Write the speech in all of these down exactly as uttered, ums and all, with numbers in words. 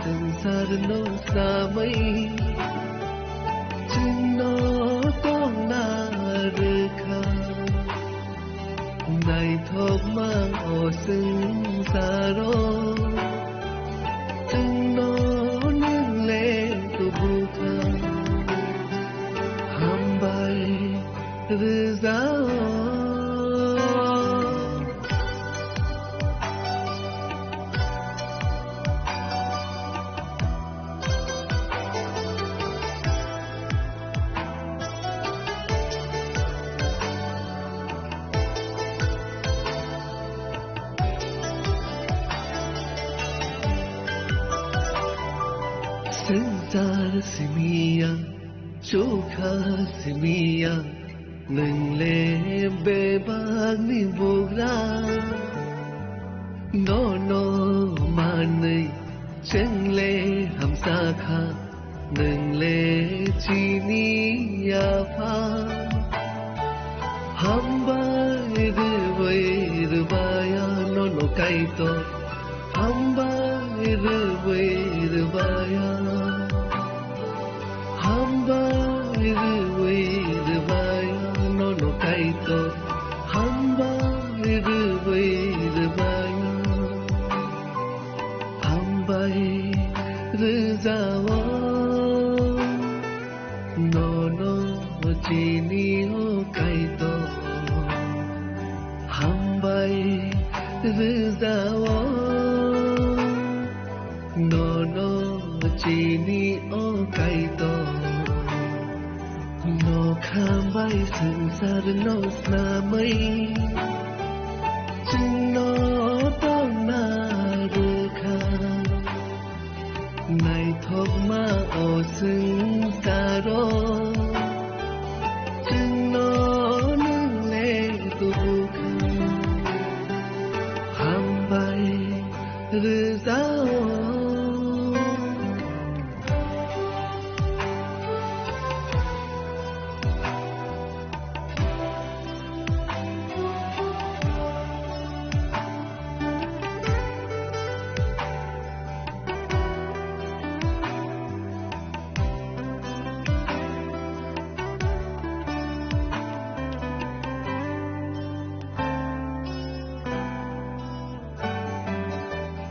Swngcharno samwi chwngno tongna rwkha. Naithokma o swngcharo chwngno nwng le kubukha. Hambai rwjao. Swngchar simiya, chukha simiya, nwng le bebakni bugra. Nono manwi chwng le hamsa kha, nwng le chini apha. Hambai rwwi rwbaya nono Kaitor, hambai rwwi rwbaya. Hambai rwwi rwbaya nono Kaitor, hambai rwwi rwbaya. Hambai rwjao nono chini o Kaitor, hambai rwjao. Nono chini o Kaitor, nokha bai swngcharno snamwi chwngno tongna rwkha. Naithokma o swngcharo chwngno nwng le kubukha. Hambai rwjao.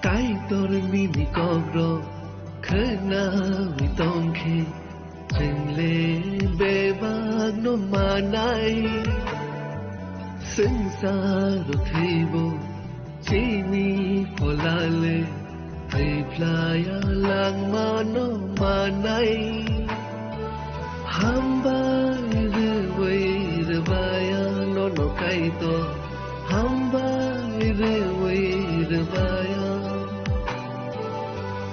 Kaitor bini kokrok khwnawi tongkhe, chwng le bebakno manai. Swngcharo thwibo chini pholale, thwiphlaya langmano manai. Hambai rwwi rwbaya nono Kaitor, hambai rwwi rwbaya.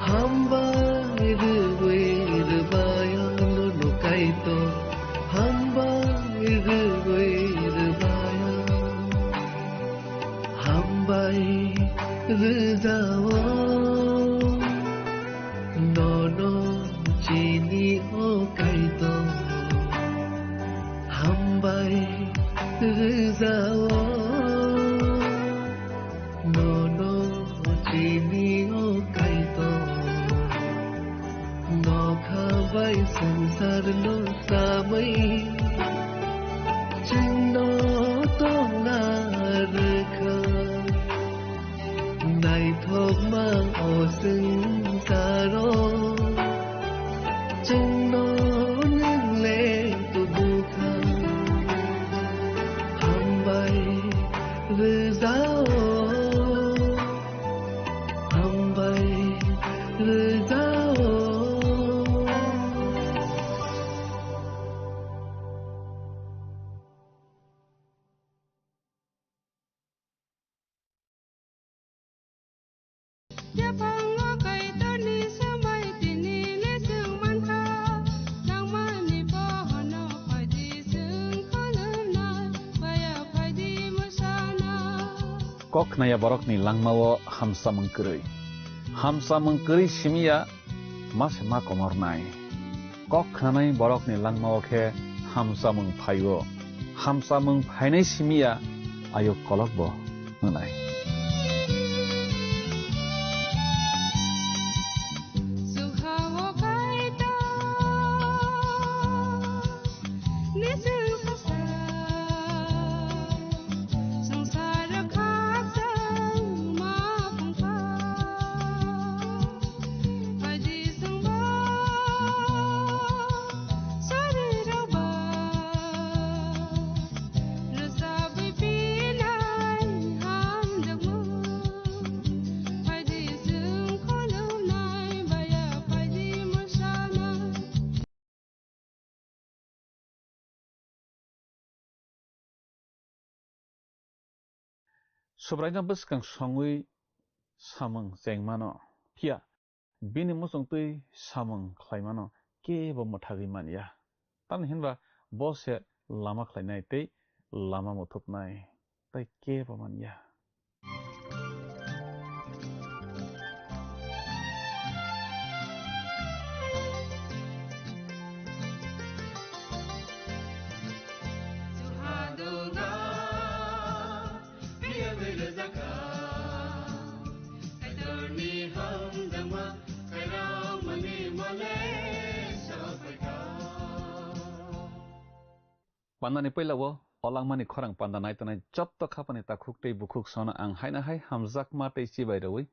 Hambai rwwi rwbaya nono Kaitor, hambai rwwi rwbaya. Hambai rwjao nono chini o Kaitor. Hambai rwjao nono chini o Kaitor. Nokha bai swngcharno samwi chwngno tongna rwkha. Naithokma o swngcharo chwngno nwng le kubukha. Hambai rwjao. Hambai rwjao. Yaphango Kaitorni swmai tini le chwng mankha, nangmani bohono phaidi chwng kholwnai, baya phaidi mwsana. Kok khnaya borokni langmao hamsamung kwrwi. Hamsamung kwrwi simiya ma se ma komornai. Kok khnanai borokni langmao khe hamsamung phaio. Hamsamung phainai simiya ayuk kolokbo wngnai. Subraino bwskang songwi samung chengmano, phiya bini muchungtwi samung khlaimano kebo mwthagwi man ya. Tamni hwnba bo se lama khlainai tei lama muthupnai, tei kebo man ya. Pandani puila o, o langmani khorang panda nai tongnai jotto khapani takhuk tei bukhuk sono ang haino hai hamjakma tei chibai rwui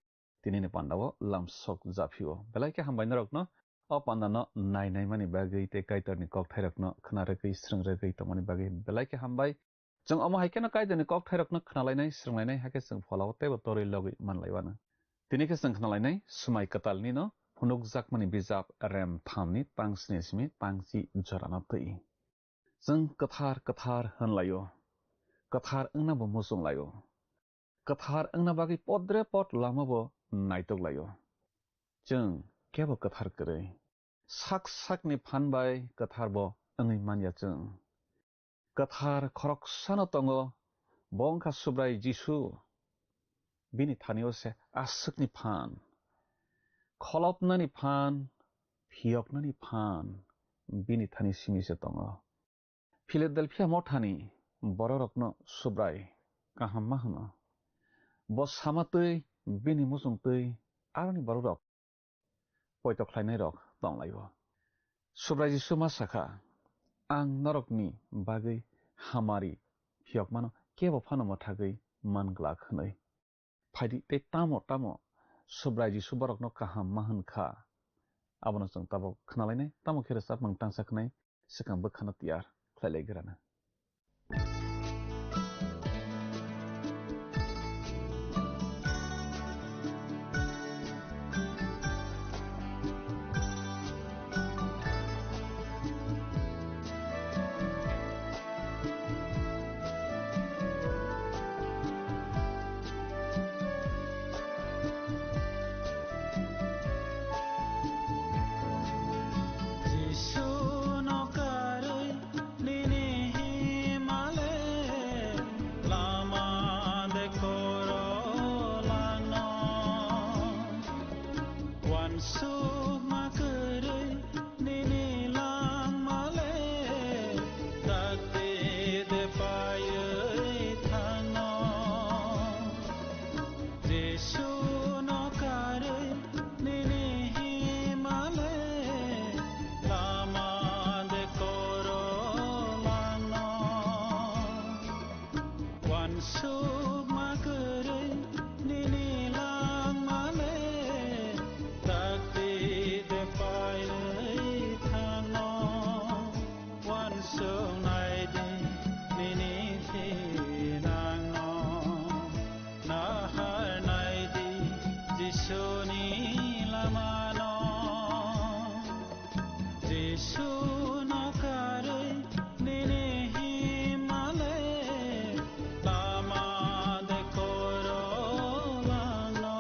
tinini panda o lamsok japhio. Belai khe hambai norokno o pandano nai naimani bagwi tei Kaitorni kokthairokno khna rwgwi srwng rwgwi tongmani bagwi belai khe hambai. Chwng omo hai kheno Kaitorni kokthairokno khnalainai, srwnglainai, hakhe chwng pholao teibo torwi logwi manlaiwano. Tini khe chwng khnalainai Swmai Kwtalnino phunukjakmani bijap rem thamni tang sni simi tang chi jorano twi. Chwng kwthar kwthar hwnlaio, kwthar wngna bo muchunglaio, kwthar wngna bagwi podre pod lama bo naitok laio. Chwng kebo kwthar kwrwi, sak sakni phan bai kwthar bo wngwi man ya chwng. Kwthar khoroksano tongo, bo wngkha Subrai Jisu. Bini thani-o se aswkni phan, kholopnani phan, phiyoknani phan bini thani simi se tongo. Philadelphia mothani bororokno Subrai kaham ma hwno. Bo sama twi bini muchung twi aroni bororok poito khlainairok tonglaio. Subrai Jisu ma sakha, "Ang norokni bagwi hamari phiyokmano kebo phano mwthagwi man glak," hwnwi. Phaidi tei tamo tamo Subrai Jisu borokno kaham ma hwn kha, abono chwng tabuk khnalainai, tamo khe rwchapmung tangsa khnai swkang bwkhano tiyar khlai lai grana. Jisu no karwi nini himale lama de koro langno. Wansukma kwrwi nini langmale dakti de paiwi thangno. Jisu no karwi nini himale lama de koro langno. Wansukma kwrwi nini langmale dakti de paiwi thangno. Wansuk nai di nini thinangno, nahar nai di Jisuni lamano. Jisu no karwi nini himale lama de koro langno.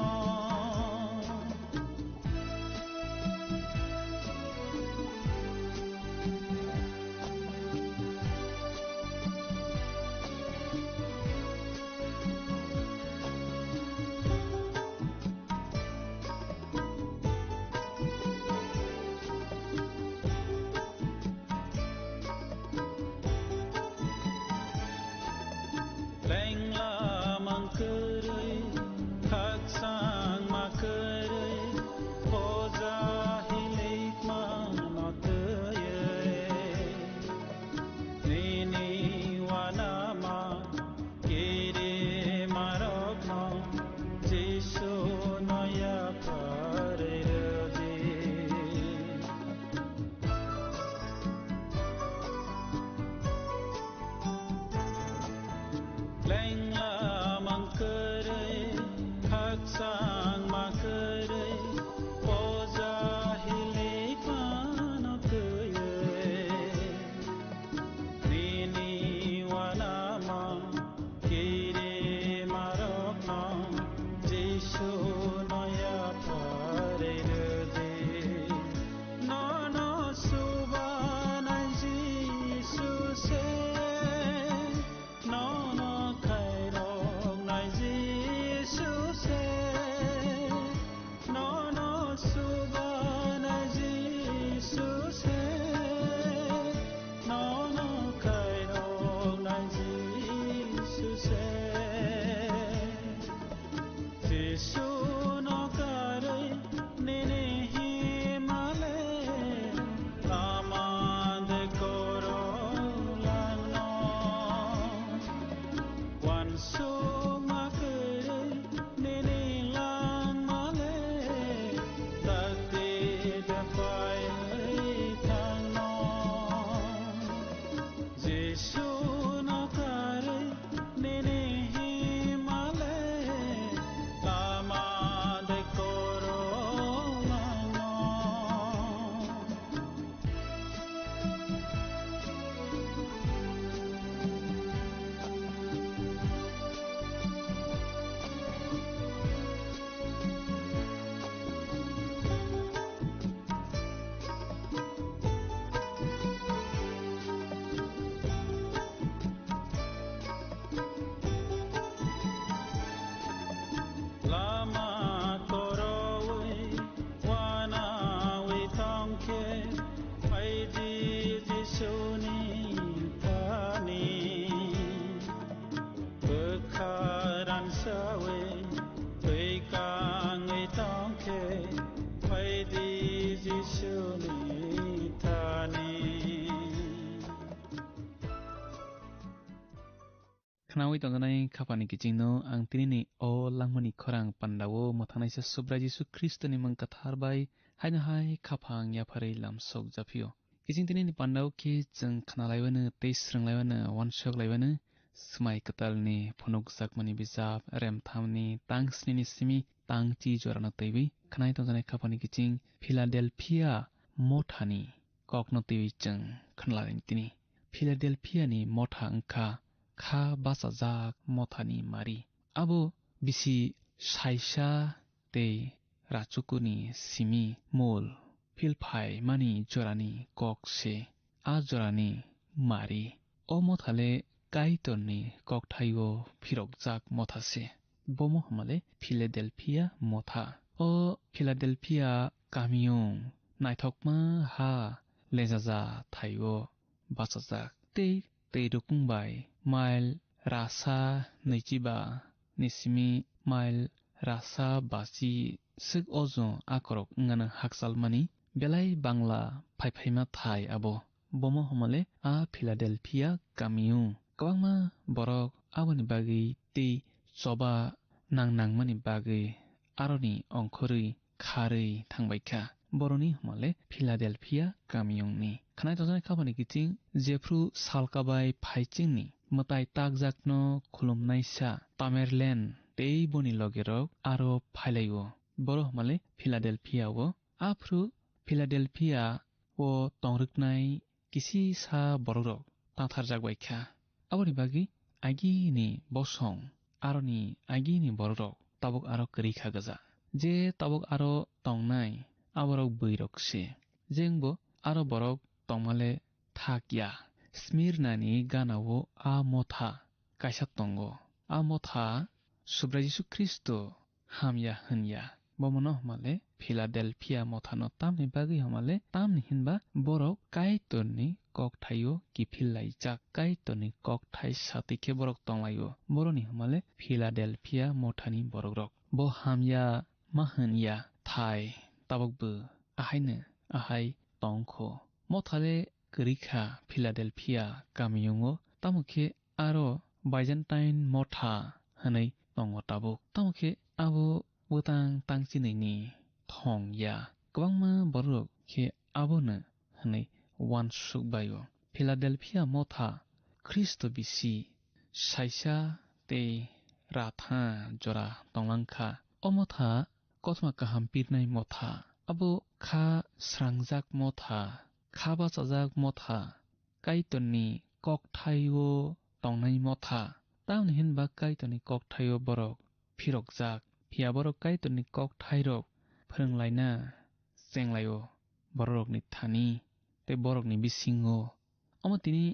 Khnaui tongjanai khapani kichingno ang tinini o langmani khorang pandao mwthangnaisa Subrai Jisu Khristoni mung kwthar bai haino hai khapang yapharwi lamsok japhio. Kiching tinini pandao khe chwng khnalaiwano tei swrwnglaiwano, uansuk laiwano, Swmai Kwtalni phunukjakmani bijap, remthamni tang snini simi tang chi jorano twiwi khnai tongjanai khapani kiching Philadelphia mothani kokno twiwi chwng khnalani tini. Philadelphiani motha wngkha kha bachajak mothani mari. Abo bisi saisa tei rachukuni simi mul philphaimani jorani kok se. A jorani mari. O motha le Kaitorni kokthaio phirokjak motha se. Bomo hwnmale Philadelphia motha. O Philadelphia kamiyung naithokma ha lejaja thaio bachajak. Tei tei rukung bai mail rasa nwichiba ni simi mail rasa bachi swk ojo akorok wngana hakchalmani belai bangla phaiphaima thai abo. Bomo hwnmale a Philadelphia kamiyung. Kwbangma borok aboni bagwi tei choba nang nangmani bagwi aroni ongkhorwi kharwi thangbaikha. Boroni hwnmale Philadelphia kamiyungni. Khnai tongjaknai khapani kiching jephru salka bai phaichingni mwtai takjakno khulumnaisa Tamerlen tei boni logerok aro phailaio. Boro hwnmale Philadelphia-o. Aphru Philadelphia-o tongrwknai kisisa borokrok tangtharjak bai kha. Aboni bagwi agini bosong aroni agini borokrok tabuk aro kwrwi kha gwja. Je tabuk aro tongnai aborok bwirok se. Jengbo aro borok tongmale thak ya. Smirnani gana-o a motha kaisa tongo. A motha Subrai Jisu Khristo hamya hwnya. Bomono hwnmale Philadelphia mothano tamni bagwi hwnmale tamni hinba borok Kaitorni kokthaio kiphil laijak, Kaitorni kokthai satwi khe borok tonglaio. Boroni hwnmale Philadelphia mothani borokrok. Bo hamya ma hwnya thai tabukbo ahaino ahai tongkho. Mothale kwrwi kha Philadelphia kamiyungo, tamo khe aro Byzantine motha hwnwi tongo tabuk. Tamo khe abo bwtang tangchinwini thong ya. Kwbangma bororok khe abono hwnwi uansuk bai-o. Philadelphia motha Khristo bisi saisa tei ratha jora tonglang kha. O motha kothoma kaham pirnai motha. Abo kha srangjak motha, kha bachajak motha, Kaitorni kokthaio tongnai motha. Tamni hinba Kaitorni kokthaio borok phirokjak. Phiya borok Kaitorni kokthairok phrwnglaina chenglaio bororokni thani tei borokni bisingo. Omo tini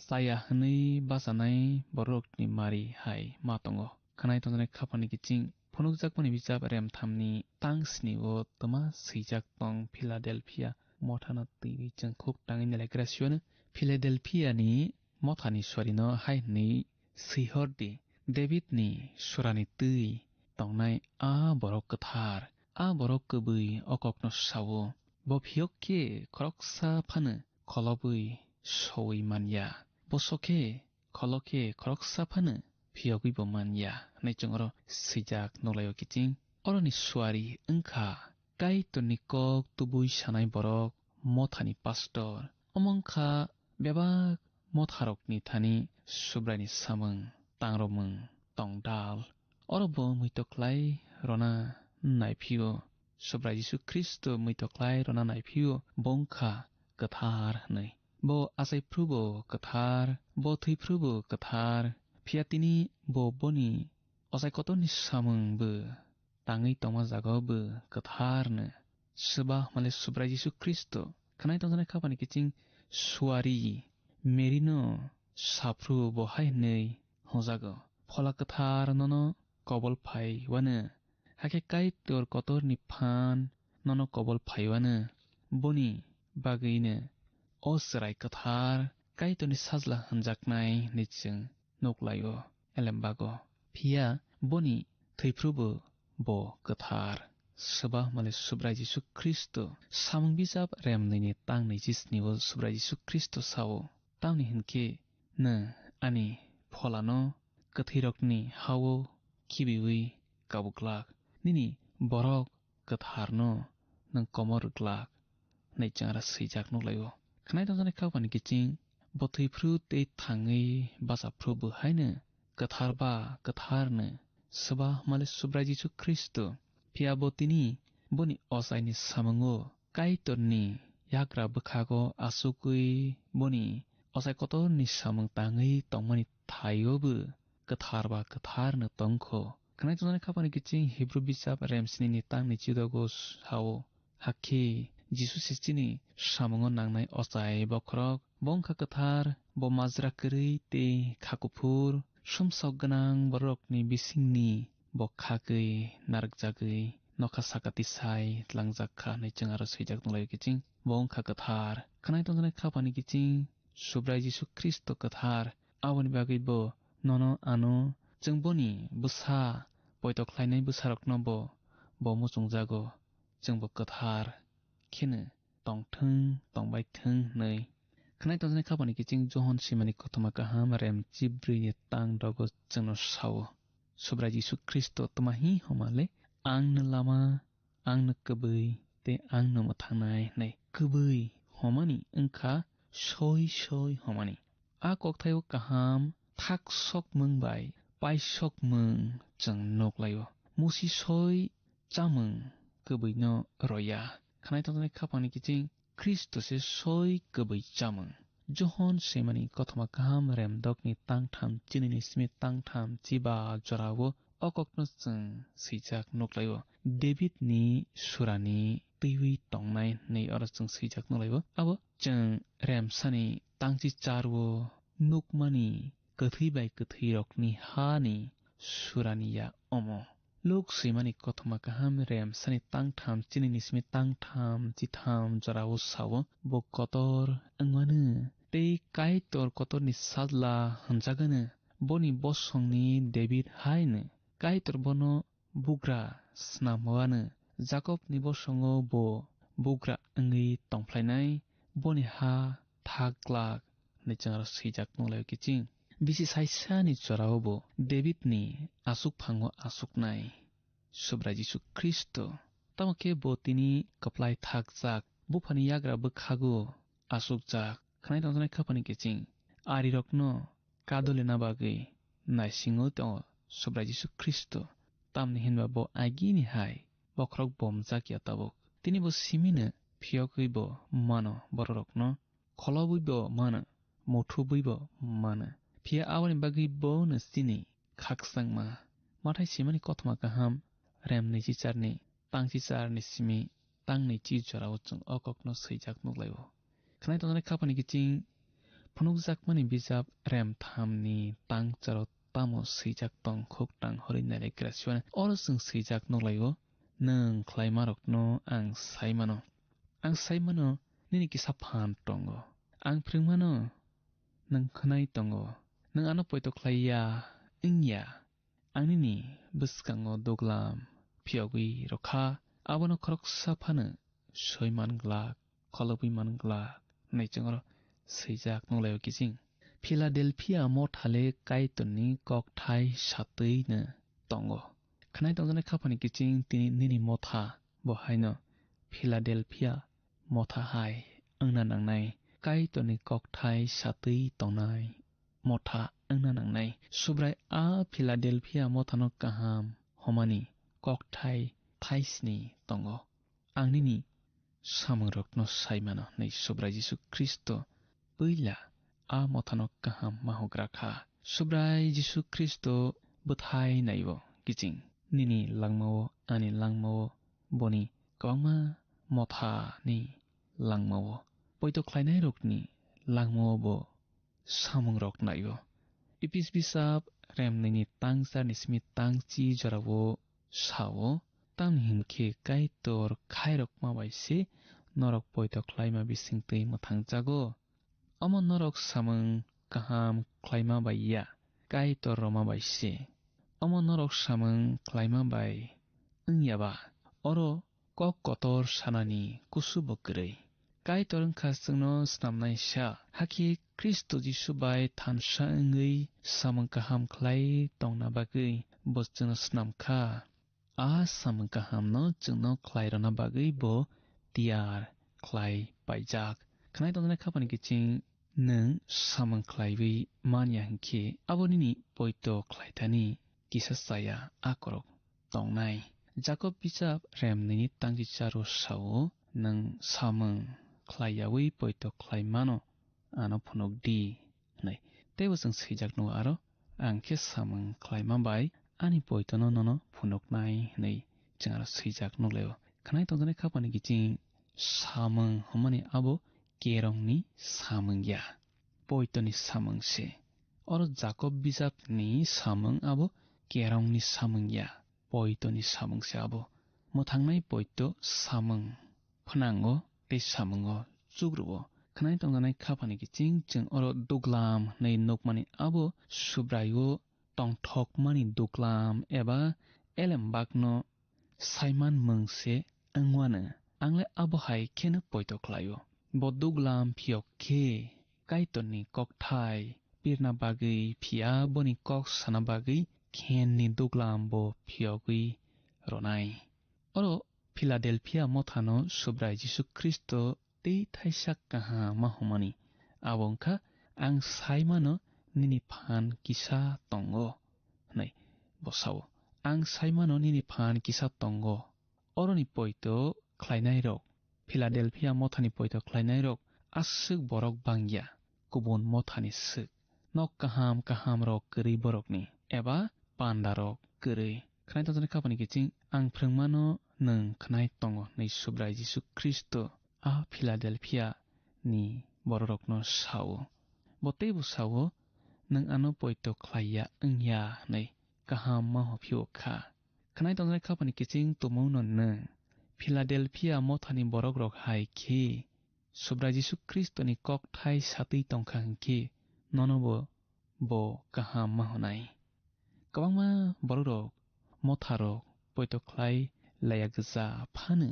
chaya hwnwi bachanai bororokni mari hai ma tongo. Khanai tongjaknai khapani kiching phunukjakmani bijap remthamni tang snio twma swijak tong Philadelphia mothano twiwi chwng khuk tangwi nailaikra siwano. Philadelphia ni mothani suarino hai hwnwi swihor di, David ni surani twi tongnai a borok kwthar, a borok kwbwi o kokno sao. Bo phiyok khe khoroksa phano kholobwi sowi man ya. Bo sokhe kholo khe khoroksa phano phiyogwi bo man ya hwnwi chwng oro swijak nuklaio kiching. Oroni suari wngkha Kaitorni kok tubui sanai borok, mothani pastor. Omo wngkha bebak motharokni thani Subraini samung, tangromung, tongdal. Oro bo muitok khlai rwna naiphio. Subrai Jisu Khristo muitok khlai rwna naiphio, bo wngkha kwthar hwnwi. Bo achai phrubo kwthar, bo thwi phrubo kwthar. Phiya tini bo boni ochai kotorni samung bo tangwi tongma jagao bo kwtharno. Swba hwnmale Subrai Jisu Khristo khnai tongjaknai khapani kiching suari Merino saphru bo hai hwnwi hwnjago, Phola Kwthar nono kobol phaiwano, hakhe Kaitor kotorni phan nono kobol phaiwano, boni bagwino o chwrai kwthar Kaitorni sajla hwnjaknai hwnwi chwng nuklaio elembago. Phiya boni thwiphrubo bo kwthar. Swba hwnmale Subrai Jisu Khristo samung bijap remnwini tang naichi snio Subrai Jisu Khristo sao, tamni hwnkhe nwng ani pholano kwthwirokni ha-o khibiui kabuglak, nini borok kwtharno nwng komor rwglak, hwnwi chwng aro swijak nuklaio. Khwnai tongjaknai kha phani kiching, bo thwi phru tei thangwi bacha phru bo haino kwthar ba kwtharno swba hwnmale Subrai Jisu Khristo. Phiya bo tini boni ochaini samungo Kaitorni yagra bwkhago achugwi boni ochai kotorni samung tangwi tongmani thaio bo kwthar ba kwtharno tongkho. Khwnai tongjaknai kha phani kiching Hibru bijap rem snini tangni chidogo sao, hakhe Jisu se chini samungo nangnai ochai bokhorok, bo wngkha kwthar, bo majra kwrwi tei kha kuphur, sumsok gwnang bororokni bisingni bo khagwi narwkjagwi nokha saka tisai tlangjak kha hwnwi chwng aro swijak nukhlaio kiching. Bo wngkha kwthar. Khwnai tongjaknai kha phani kiching Subrai Jisu Khristo kwthar. Aboni bagwi bo nono ano chwng boni bwsa poito khlainai bwsarokno bo, bo muchungjago. Chwng bo kwthar kheno tongthwng, tongbai thwng hwnwi. Khwnai tongjaknai kha phani kiching Johon swimani kothoma kaham rem chibrwini tang dogo chwngno sao. Subrai Jisu Khristo tma hi homa le, "Ang no lama, ang no kwbwi, tei ang no mwthangnai," hwnwi. Kwbwi homani wngkha soi soi homani. A kokthaio kaham thak sokmung bai paisokmung chwng nuklaio. Musi soi chamung kwbwino roya. Khwnai tongjaknai kha phani kiching Khristo se soi kwbwi chamung. Johon swimani kothoma kaham rem dokni tangtham chinini simi tangtham chiba jorao o kokno chwng swijak nuklaio. Davidni surani twiwi tongnai hwnwi oro chwng swijak nuklaio. Abo chwng remsani tangchi charwo nukmani kwthwi bai kwthwirokni hani surani ya omo. Luk swimani kothoma kaham rem sani tangtham chinini simi tangtham chitham jorao sao, bo kotor wngmano tei Kaitor kotorni sajla hwnjagano. Boni bosongni David haino Kaitor bono bugra snamwano. Jakobni bosongo bo bugra wngwi tongphlainai, boni ha thak glak hwnwi chwng aro swijak nukhlaio kiching. Bisi saisani jorao bo Davidni aswk phango aswknai Subrai Jisu Khristo. Tamo khe bo tini kwplai thakjak, buphani yagra bwkhago aswkjak. Khwnai tongjaknai kha phani kiching arirokno kadulina bagwi naisingo tongo Subrai Jisu Khristo. Tamni hinba bo agini hai bokhorok bomjak ya tabuk. Tini bo simino phiyogwi bo mano bororokno, kholobwi bo mano, muthubwi bo mano. Phiya aboni bagwi bono chini khakchangma. Mathai simani kothoma kaham, rem naichi charni, tangchi charni simi, tang naichi jorao chwng o kokno swijak nukhlaio. Khwnai tongjaknai kha phani kiching phunukjakmani bijap rem thamni tang charo tamo swijak tong khuk tang horwi nailaikra siwano oro chwng swijak nukhlaio, "Nwng khlaimarokno ang sai mano. Ang sai mano nini kisa phan tongo. Ang phrwng mano nwng khwnai tongo. Nwng ano poito khlai ya wng ya. Ang nini bwskango duglam phiyogwi rw kha, abono khoroksa phano soi man glak, kholobwi man glak," hwnwi chwng oro swijak nukhlaio kiching. Philadelphia motha le Kaitorni kokthai satwino tongo. Khwnai tongjaknai kha phani kiching tini nini motha bo haino Philadelphia motha hai wngna nangnai, Kaitorni kokthai satwi tongnai motha wngna nangnai. Subrai a Philadelphia mothano kaham homani kokthai thaisni tongo. Ang nini samungrokno sai mano hwnwi Subrai Jisu Khristo puila a mothano kaham ma hugra kha. Subrai Jisu Khristo bwthai naibo kiching. Nini langmao, ani langmao, boni kwbangma mothani langmao, poito khlainairokni langmao bo samungrok naio. Epis bisap remnini tang charni simi tang chi jorao sao, tamni hinkhe Kaitor khairokma bai se norok poito khlaima bisingtwi mwthangjago. Omo norok samung kaham khlaima bai ya, Kaitor rwma bai se. Omo norok samung khlaima bai wng ya ba? Oro kok kotor sanani kusu bo kwrwi. Kaitor wngkha chwngno snamnaisa, hakhe Khristo Jisu bai thansa wngwi samung kaham khlai tongna bagwi bo chwngno snam kha. A samung kahamno chwngno khlai rwna bagwi bo tiyar khlai paijak. Khwnai tongjaknai khapani kiching nwng samung khlaiwi man ya hwnkhe, abo nini poito khlaithani kisa chaya akorok tongnai. Jakob bijap rem nini tangchi charo sao, nwng samung khlai yaui poito khlai mano, ano phunuk di, hwnwi. Teibo chwng swijak nugo aro, "Ang khe samung khlaima bai ani poitono nono phunuknai," hwnwi chwng aro swijak nuklaio. Khwnai tongjaknai khapani kiching samung hwnmani abo kerongni samung ya, poitoni samung se. Oro Jakob bijapni samung abo kerongni samung ya, poitoni samung se abo. Mwthangnai poito samung phnango tei samungo chukruo. Khwnai tongjaknai khapani kiching chwng oro duglam hwnwi nukmani abo Subraio tongthokmani duglam eba elembakno saiman mung se wngwano. Ang le abo hai kheno poito khlaio. Bo duglam phiyok khe Kaitorni kokthai pirna bagwi phiya boni kok sana bagwi khenni duglam bo phiyogwi rwnai. Oro Philadelphia mothano Subrai Jisu Khristo tei thaisa kaham ma hwnmani. Abo wngkha, "Ang sai mano nini phan kisa tongo," hwnwi bo sao. "Ang sai mano nini phan kisa tongo." Oroni poito khlainairok, Philadelphia mothani poito khlainairok aswk borok bangya, kubun mothani swk. Nok kaham kahamrok kwrwi borokni, eba pandarok kwrwi. Khwnai tongjaknai khapani kiching, "Ang phrwngmano nwng khwnai tongo," hwnwi Subrai Jisu Khristo a Philadelphia ni bororokno sao. Bo teibo sao, "Nwng ano poito khlai ya wng ya," hwnwi kaham ma hophiwo kha. Khwnai tongjaknai khapani kiching tumungno nwng Philadelphia mothani borokrok hai khe Subrai Jisu Khristoni kokthai satwi tongkha hwnkhe, nono bo, bo kaham ma hwnai. Kwbangma borokrok, motharok poito khlai laiya gwja phano.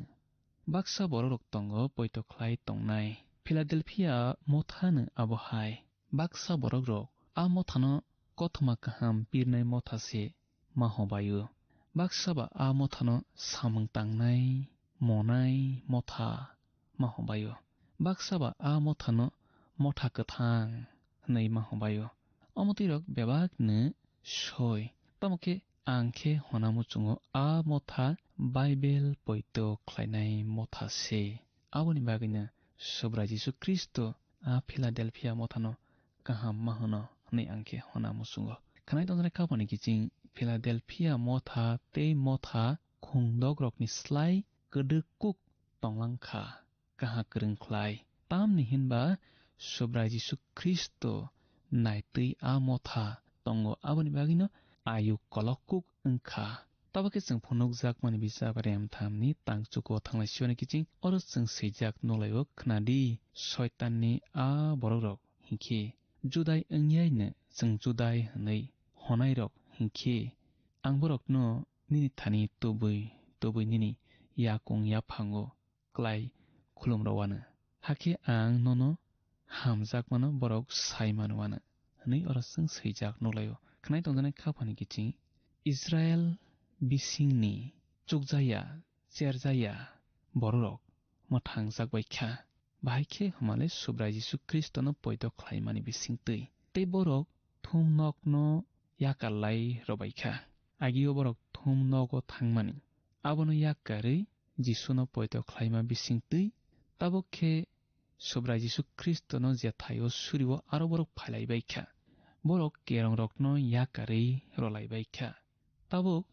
Baksa borokrok tongo poito khlai tongnai. Philadelphia mothano abo hai. Baksa borokrok a mothano kothoma kaham pirnai motha se ma hobaio. Baksa ba a mothano samung tangnai, monai motha ma hobaio. Baksa ba a mothano motha kwthang hwnwi ma hobaio. Omo twirok bebakno soi. Tamo khe ang khe hona muchungo a motha Baibel poito khlainai motha se. Aboni bagwino Subrai Jisu Khristo a Philadelphia mothano kaham ma hwno hwnwi ang khe hona muchungo. Khwnai tongjaknai khapani kiching Philadelphia motha tei motha khungdokrokni slai kwdwk kuk tonglang kha, kaha kwrwng khlai. Tamni hinba Subrai Jisu Khristo naitwi a motha tongo, aboni bagwino ayuk kolok kuk wng kha. Tabo khe chwng phunukjakmani bijap rem thamni tangchuko thanglai siyoni kiching oro chwng swijak nuklaio, khwnadi, Soitanni a borokrok hinkhe Judai wngyaino chwng Judai hwnwi honairok hinkhe ang borokno nini thani tubui tubui nini yakung yaphango klai khulumrwano. Hakhe ang nono hamjakmano borok sai manwano, hwnwi oro chwng swijak nuklaio. Khwnai tongjaknai khaphani kiching Israel bisingni chukjaya, cherjaya bororok mwthangjak bai kha. Bahai khe hwnmale Subrai Jisu Khristono poito khlaimani bisingtwi. Tei borok thum nokno yakar lai rwbai kha. Agio borok thum nogo thangmani. Abono yakarwi Jisuno poito khlaima bisingtwi. Tabuk khe Subrai Jisu Khristono jethaio surio aro borok phailaibai kha. Borok kerongrokno yakarwi rwlaibai kha. Tabuk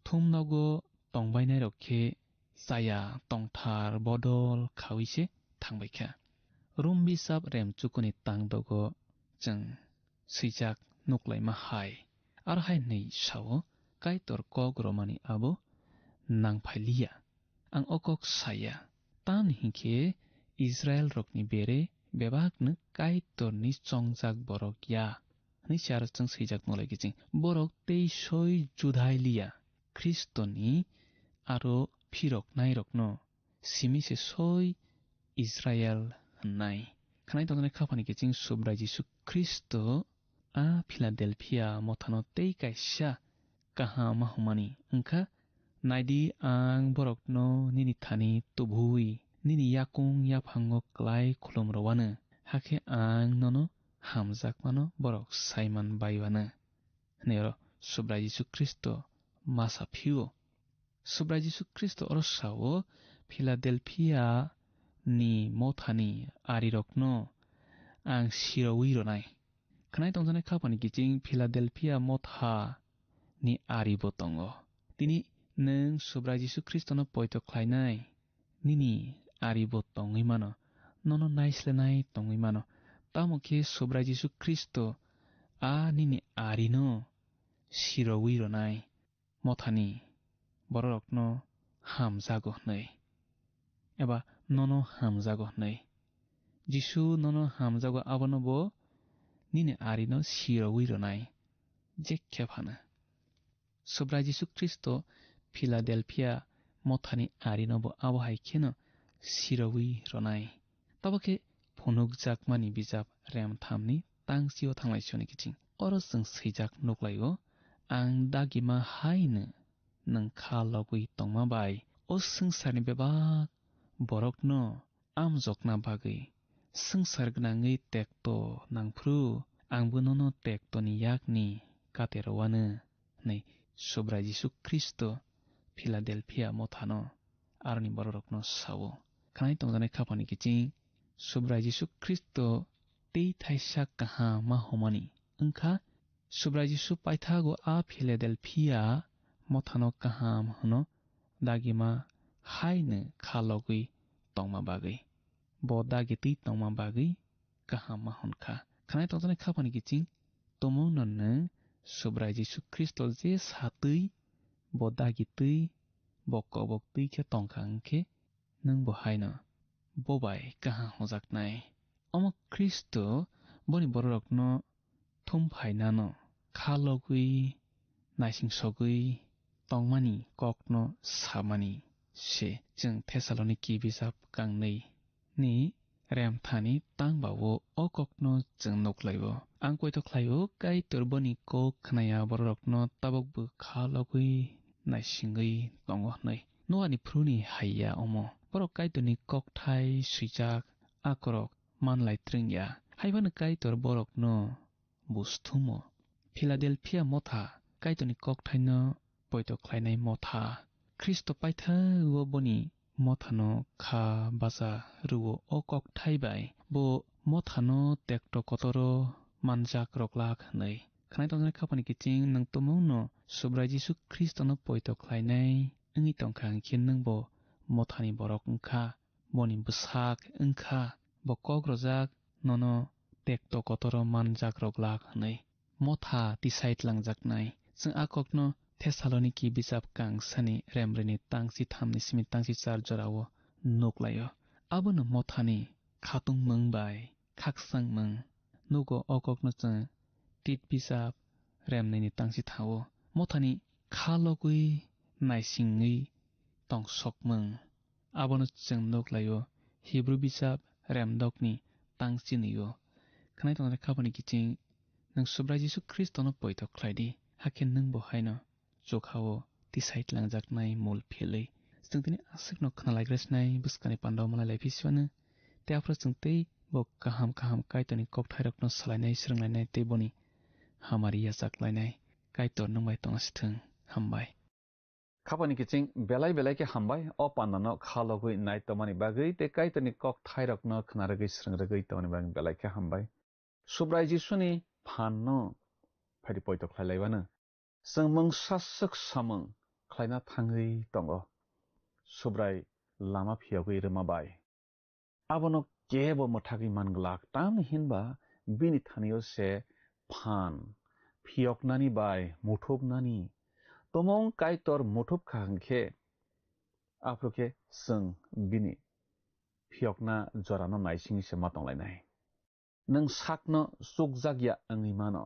thum nogo tongbainairok khe chaya tongthar bodol khaui se thangbai kha. Rum bisap rem chukuni tangdogo chwng swijak nuklaima hai. Aro hai hwnwi sao, Kaitor kok romani abo nangphai liya. Ang o kok saya. Tamni hinkhe Israel rokni bere bebakno Kaitorni chongjak borok ya, hwnwi se aro chwng swijak nolai kiching. Borok tei soi Judai liya, Khristoni aro phiroknairokno simi se soi Israel hwnnai. Khwnai tongjaknai khaphani kiching Subrai Jisu Khristo a Philadelphia mothano tei kaisa kaham ma hwnmani wngkha, "Naidi, ang borokno nini thani tubui nini yakung yaphango klai khulum rwano, hakhe ang nono hamjakmano borok saiman baiwano," hwnwi oro Subrai Jisu Khristo ma sa phio. Subrai Jisu Khristo oro sao, "Philadelphia ni mothani arirokno ang sirogwi rwnai." Khwnai tongjaknai khaphani kiching Philadelphia motha ni ari bo tongo. Tini nwng Subrai Jisu Khristono poito khlainai, nini ari bo tongwi mano, nono naislenai tongwi mano. Tamo khe Subrai Jisu Khristo a nini arino sirogwi rwnai, mothani bororokno hamjago hwnwi, eba nono hamjago hwnwi. Jisu nono hamjago, abono bo nini arino sirogwi rwnai, jekhe phano. Subrai Jisu Khristo Philadelphia mothani arino bo abo hai kheno sirogwi rwnai. Tabo khe phunukjakmani bijap rem thamni tangsio thanglai soni kiching. Oro chwng swijak nuklaio, "Ang dagima haino nwng kha logwi tongma bai o swngcharni bebak borokno amjokna bagwi swngchar gwnangwi tekto nangphru, angbo nono tektoni yakni kate rwano," hwnwi Subrai Jisu Khristo Philadelphia mothano aroni bororokno sao. Khwnai tongjaknai khaphani kiching Subrai Jisu Khristo tei thaisa kaham ma hwnmani wngkha, Subrai Jisu paithago a Philadelphia mothano kaham hwno, dagima haino kha logwi tongma bagwi, bo dagitwi tongma bagwi kaham ma hwn kha. Khwnai tongjaknai khaphani kiching tumungno nwng Subrai Jisu Khristo je satwi, bo dagitwi, bo koboktwi khe tongkha wngkhe, nwng bo haino bo bai kaham hwnjaknai. Omo Khristo boni bororokno thum phainano kha logwi naising sogwi tongmani kokno samani se. Chwng Thessaloniki bijap kangnwi ni remthani tang ba-o o kokno chwng nuk lai-o. Ang poito khlai-o, Kaitor boni kok khnaya bororokno tabukbo kha logwi naisingwi tongo hwnwi. Noani phuruni hai ya omo. Borok Kaitorni kokthai swijak akorok man lai twrwng ya. Hai phano Kaitor borokno busthumo. Philadelphia motha Kaitorni kokthaino poito khlainai motha. Khristo paithago boni mothano kha bacha rw-o o kokthai bai. Bo mothano tekto kotoro manjak rok lak hwnwi. Khwnai tongjaknai khaphani kiching nwng tumungno Subrai Jisu Khristono poito khlainai wngwi tongkha, hinkhe nwngbo mothani borok wngkha. Boni bwsak wngkha, bo kok rwjak, nono tekto kotoro manjak rok lak hwnwi. Motha tisai tlangjaknai. Chwng a kokno Thessaloniki bijap kangsani remrwini tangsi thamni simi tangsi char jorao nuk lai-o. Abono mothani khatungmung bai khakchangmung nugo. O kokno chwng Tit bijap remnini tangsi thao. Mothani kha logwi naisingwi tongsokmung. Abono chwng nuk lai-o Hibru bijap remdokni tang chini-o. Khwnai tongjaknai khaphani kiching nwng Subrai Jisu Khristono poito khlai di, hakhe nwng bo haino chukha-o tisai tlangjaknai mul philwi. Chwng tini aswkno khna lai gra sinai bwskangni pandao malai lai phi siphano. Tei aphuru chwng tei bo kaham kaham Kaitorni kokthairokno salainai, swrwnglainai tei boni hamari yachak lainai. Kaitor nwng bai tongna sithwng. Hambai. Khaphani kiching belai belai khe hambai, o pandano kha logwi nai tongmani bagwi tei Kaitorni kokthairokno khna rwgwi swrwng rwgwi tongmani bagwi belai khe hambai. Subrai Jisuni phanno phaidi poito khlai laibano chwng mungsa swk samung khlaina thangwi tongo, Subrai lama phiyogwi rwma bai. Abono kebo mwthagwi man glak, tamni hinba bini thani-o se phan phiyoknani bai muthupnani. Tomong Kaitor muthupkha hwnkhe, aphuru khe chwng bini phiyokna jorano naisingwi se ma tonglainai. Nwng sakno chukjakya wngwi mano,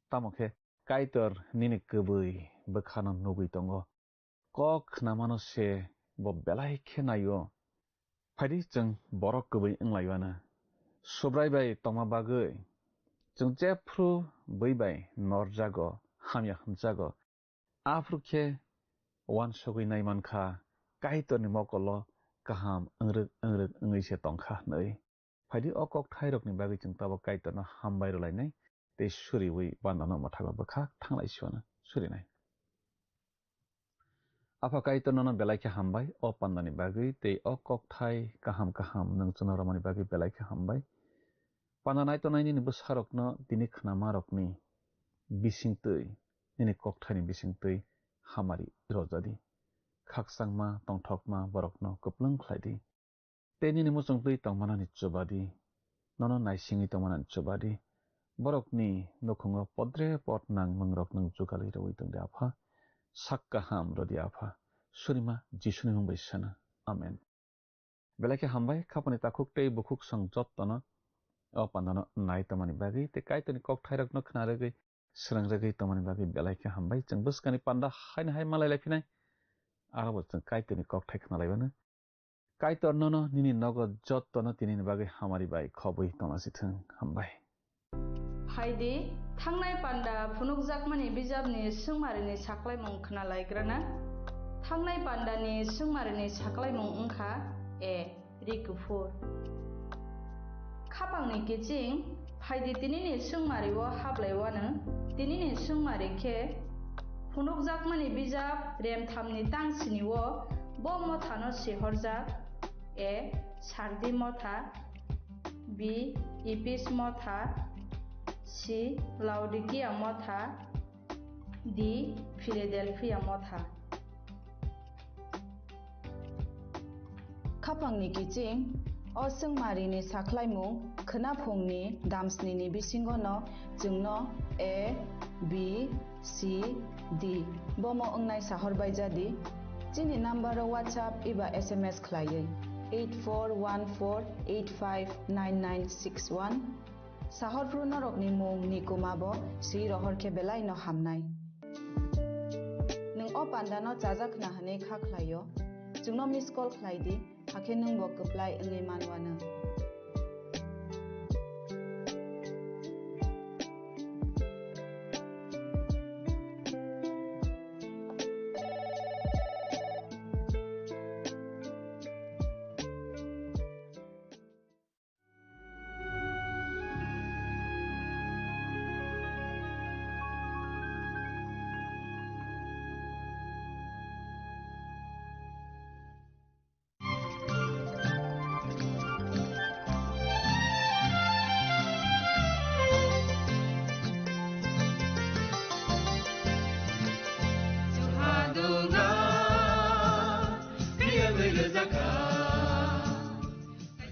tamo khe Kaitor nini kwbwi bwkhano nugwi tongo. Kok khnamano se bo belai khe nai-o. Phaidi chwng borok kwbwi wng lai uanw. Subrai bai tongma bagwi chwng jephru bui bai norjago, hamya hwnjago. Aphuru khe uansugwi nai man kha, Kaitorni mokolo kaham wngrwk wngrwk wngwi se tong kha hwnwi. Phaidi o kokthairokni bagwi chwng tabuk Kaitorno hambai rwlainai tei suriui pandano mwthangwi bwkha thanglai siwano surinai. Apha Kaitor nono belai khe hambai o pandani bagwi tei o kokthai kaham kaham nwng chwngno romani bagwi belai khe hambai. Panda naitonai nini bwsarokno tini khnamarokni bisingtwi, nini kokthaini bisingtwi hamari rojadi. Khakchangma, tongthokma borokno kwplwng khlaidi. Tei nini muchungtwi tongmanani chubadi, nono naisingwi tongmanani chubadi, borokni nukhungo podre pod nang mungrok nwng jugalwi rwui tongdi Apha, sak kaham rwdi Apha, surima Jisuni mung bai sana. Amen. Belai khe hambai, khapani takhuk tei bukhuk song jottono o pandano nai tongmani bagwi tei Kaitorni kokthairokno khna rwgwi, srwng rwgwi tongmani bagwi belai khe hambai. Chwng bwskangni panda haino hai malai lai phinai, aro bo chwng Kaitorni kokthai khna lai mano. Kaitor nono nini nogo jottono tinini bagwi hamari bai khobwi tongna si thung. Hambai. Phaidi, thangnai panda phunukjakmani bijapni swngmarini saklaimung khna laigrana. Thangnai pandani swngmarini saklaimung wngkha A. Ri kuphur. Khapangni kiching, phaidi tinini swngmari o hablai wano, tinini swngmari khe phunukjakmani bijap remthamni tangsini o bo mothano sihorjak, A. Sardi motha, B. Epis motha, C. Laodikia motha, D. Philadelphia motha. Khapangni kiching, o swngmarini saklaimung khwnaphungni damsnini bisingono chwngno A, B, C, D bomo wngnai sahor bai jadi. Chini number o WhatsApp eba S M S khlaiwi eight four one four eight five nine nine six one. Sahorphru norokni mung ni kuma bo swi rohor khe belai no hamnai. Nwng o panda no chajak khna hwnwi kha khlai o, chwngno miss call khlai di, hakhe nwng bo kwplai wngwi man wanw.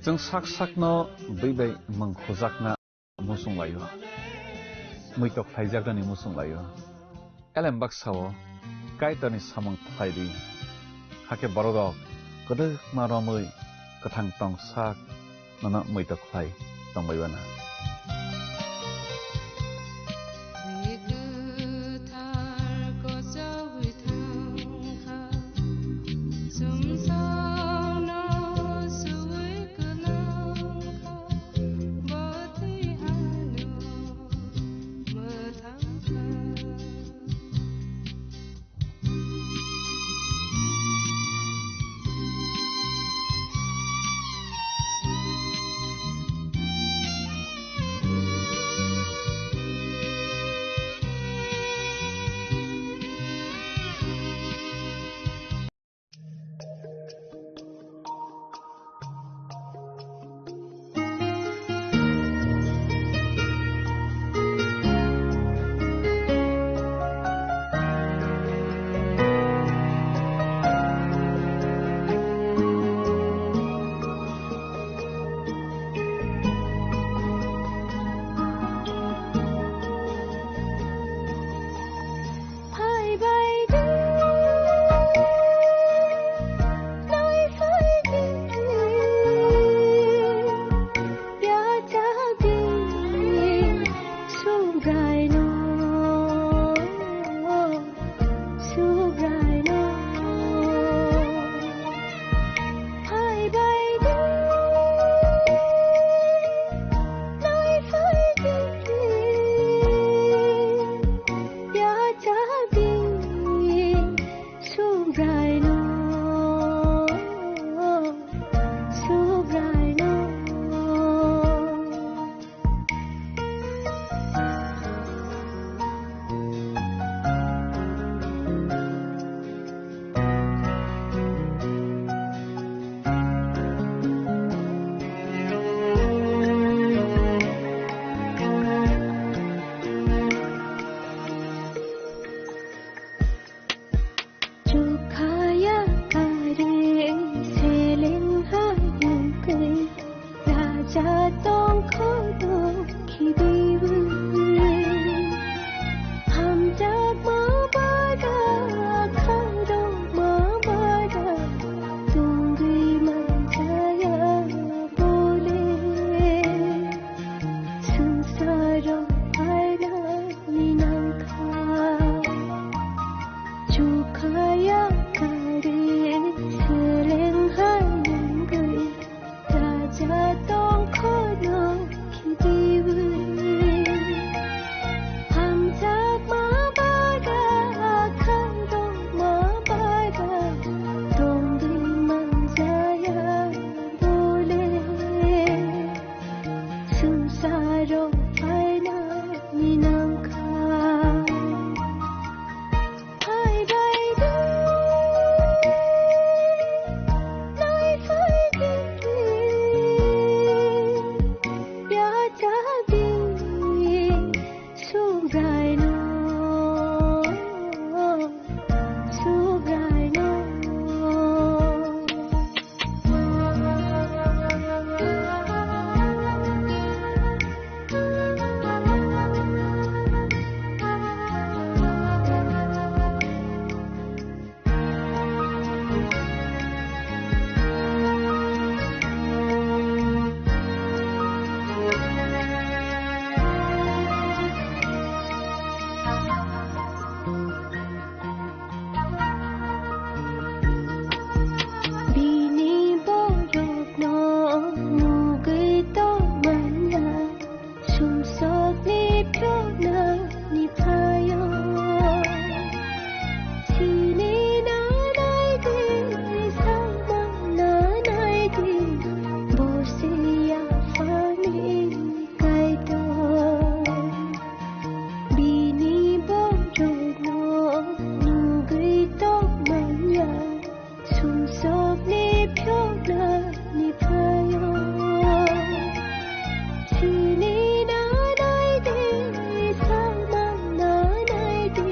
Chwng sak sakno bui bai mung khujakna muchung lai-o, muitok khlaijaknani muchung lai-o. Elem baksa-o Kaitorni samung khlai di, hakhe bororok kwdwkma romwi kwthang tong sak nono muitok khlai tongbai uanw. Sokni phiyokna ni phaio. Sini nanai de, samang nanai de,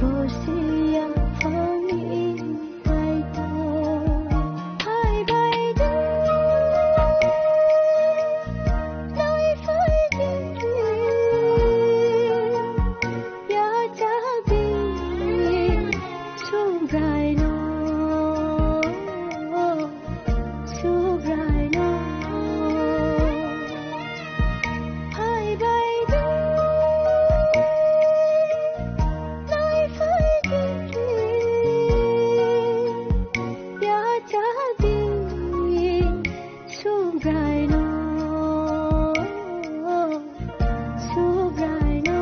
bosi yaphangni Kaitor. Hai bai de, nai phai de. Yachakdi Subraino, Subraino, hai bai de, nai phai de, yachakdi Subraino, Subraino.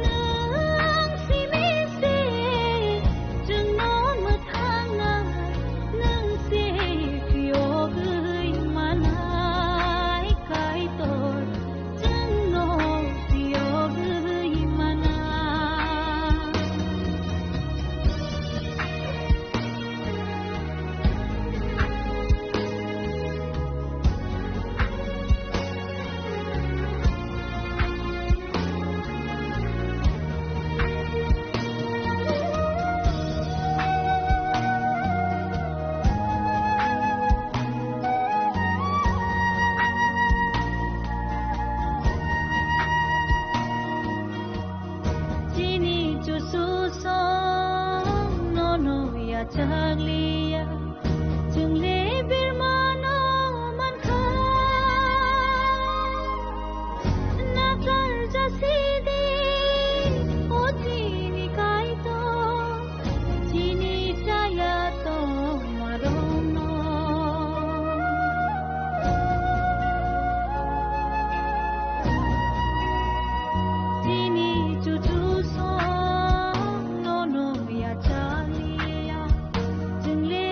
Nang simi se chwngno mwthangna, nang se phiyogwi manai Kaitor, chwngno phiyogwi manai. Chini chuchu song nono yachakliya. Chwng le birmano mankha, nachar jasidi, o chini Kaitor, chini chaya tongmarokno. Chini chuchu song nono yachaliya. Chwng le